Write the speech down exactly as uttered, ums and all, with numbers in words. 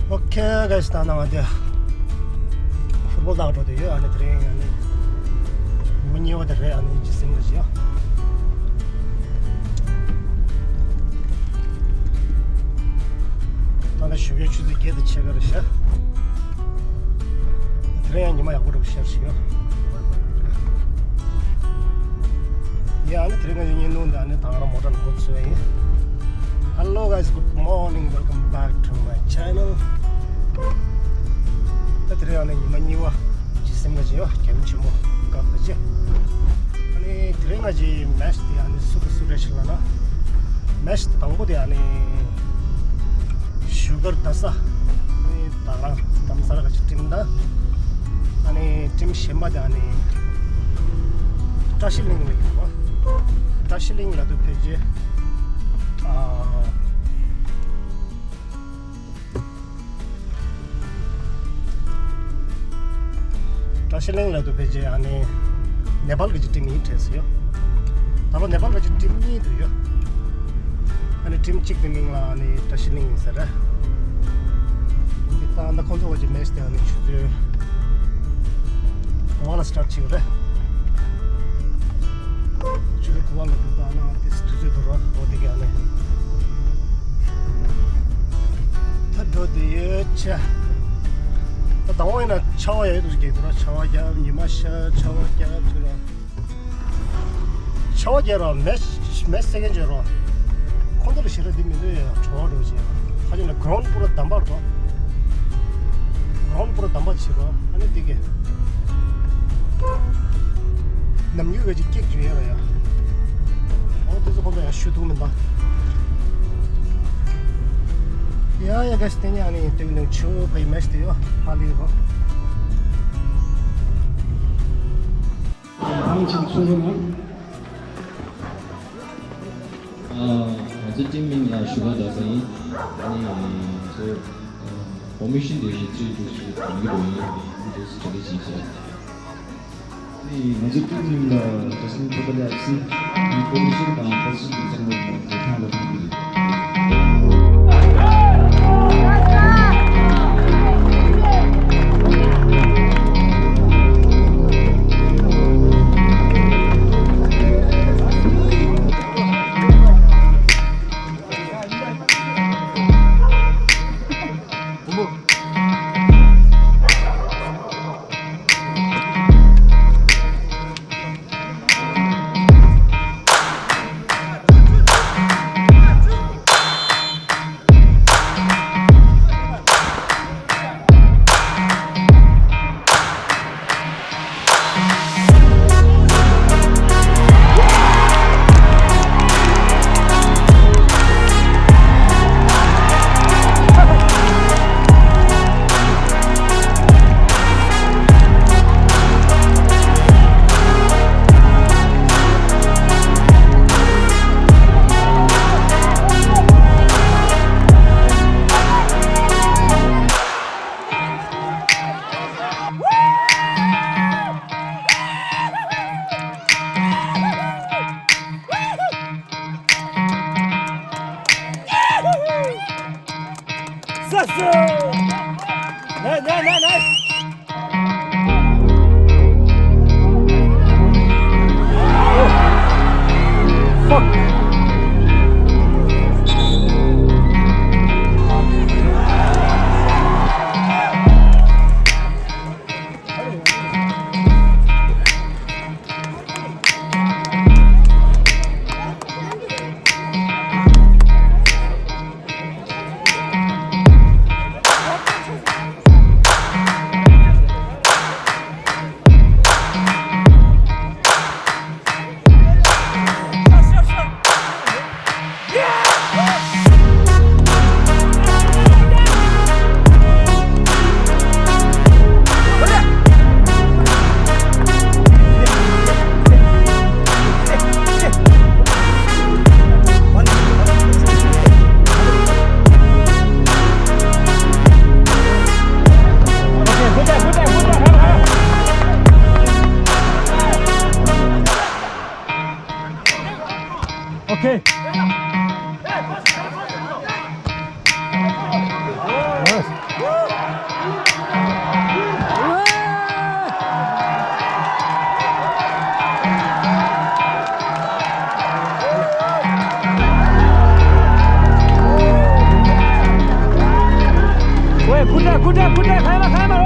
Okay, guys, ད་ནང་དེ་ཕུཊ་བོལ་ལྟ་འགྲོ་དེ་ཡོད། ཨ་ནི་དེ་རིང་ཨ་ནི་མི་གཉིས་པ་དེ་རེད། ཨ་ནི་ཇི་སིམ་གྱི་ཡོད། ད་ནི་ཞོགས་ཀའི་ཆུ་ཚོད་བརྒྱད་དང་ཕྱེད་ཀ་རེད་ཤག་དེ་རིང་ཡང་ཉི་མ་ཡག་པོ་འདྲ་པོ་ཤར་བཞིན་ཡོད། ཡ་ཨ་ནི་དེ་རིང་ང་ཚོའི་བརྙན་ཐུང་འདི་ཨ་ནི་ད་ག་རང་མོ་ཊ་ནང་འགོ་ཚུགས་པ་ཡིན། Hello guys, good morning, welcome back to my channel. ད་དེ་རིང་ཨ་ནི་ཉི་མ་གཉིས་པ་ཇི་སིམ་གྱི་ཡོད། གྱམ་ཆེན་མོ་སྐབས་ད་ཅི། ཨ་ནི་དེ་རིང་ང་ཚོའི་མེཆ་དེ་ཨ་ནི་སུ་དང་སུ་རེད་ཤག་ལབ་ན། མེཆ་དང་པོ་དེ་ཨ་ནི་ཞུ་གར་རྡ་ས། ཨ་ནི་ད་རང་དྷ་རམ་ས་ལ་ག་ཅིག་ཊིམ་དང་། ཨ་ནི་ཊིམ་གཞན་པ་དེ་ཨ་ནི་བཀྲ་ཤིས་གླིང་ལ་ཡོད་པ། བཀྲ་ཤིས་གླིང་ལ་དུ་ཕེབས་རྗེས། ཨ། བཀྲ་ཤིས་གླིང་ལ་དུ་ཕེབས་རྗེས་ཨ་ནི་ནེ་པཱལ་གྱི་ཊིམ་གཉིས་འཕྲད་སོང་ཡོད། ད་ལོ་ནེ་པཱལ་གྱི་ཊིམ་གཉིས་འདུག་ཡོད། ཨ་ནི་ཊིམ་གཅིག་གི་མིང་ལ་ཨ་ནི་བཀྲ་ཤིས་གླིང་ཡིན་ཟེར། འདི་ལྟ་ན་ཁོང་ཚོ་བ་གི་མེཆ་དེ་ཨ་ནི་ཆུ་ཚོད་དགུ་པ་ལ་སི་ཊར་ཊི་བྱེད་ཀྱི་རེད། ཆུ་ཚོད་དགུ་པ་ལ་འདི་ལྟ་ན་དེ་དུས་ཚོད་འདུག་ར། འོ་དེ་ག་ཨ་ནི། ད་འགྲོ་དེ་ཡོད་ཆ། ད་དང་པོ་ཡིན་ན་ཆར་པ་ཡག་ཏུ་རྒྱག་འདུག་ར། ཆར་པ་རྒྱབ། ཉི་མ་ཤར། ཆར་པ་རྒྱབ་ཟེར་ར། ཆར་པ་རྒྱག་ར་མེཆ་མེཆ་སེ་ཀེན་ཌི་བྱེད་ར། ཁོང་ཚོ་ལ་ཞེ་དྲག་འདི་མི་འདུག་ཡ། བྲོ་བ་འདྲ་བོ་བྱེད་ར། ཁ་ཅིག་ལ་གྷ་རའུན་ཌི་པུ་ར་འདམ་པ་རེད་དོ། གྷ་རའུན་ཌི་པུ་ར་འདམ་པ་བྱེད་ར། ཨ་ནི་འདི་གས། ནམ་རྒྱུན་བས་ཀྱི་ཀེག་བརྗོད་ཡ་ལ་ཡ། ཨོ་དེ་ཚོ་ཁོང་ཚོ་ཡང་ཞུ་ཐུབ་མི་འདུག་ཡ་ཡ་ག་ཞིག་དེ་ནས་ཨ་ནི་སྟོད་ནས་ཆུ་བའི་མེཆ་དེ་ཡོད་ཧ་ལས་ཡོད། ཨང་ཆིག་ཚོ་རེ་མ། ང་ཚོའི་ཊིམ་མིང་ལ་ཞུ་བ་རྡ་ས་ཡིན། ཨ་ནི་ང་ཚོ་ཨ་ཕོར་མེ་ཤན་དེ་ཞིག་ཚུལ་དུ་ཞིག་གང་གི་འགྲོ་ཡིན་ཡིན་དུ་ཞིག་ག་ལེ་ཞིག་བྱས། ཨ་ནི་ང་ཚོའི་ཊིམ་མིང་ལ་རེ་སིང་ཕོ་ཏ་ལ་ཡ་སི་ཨ་ནི་ཕོར་མེ་ཤན་དང་ཕོ་ཟི་ཤན་དུ་ཚང་མ་ཡོད་དེ་ཐང་ལ་ཕུལ་གྱི་རེད། Nice, nice, nice, nice. Fuck. Okay. Nice. ཀུ་ཏྲ་ཀུ་ཏྲ་ཧེ་མ་ཧེ་མ།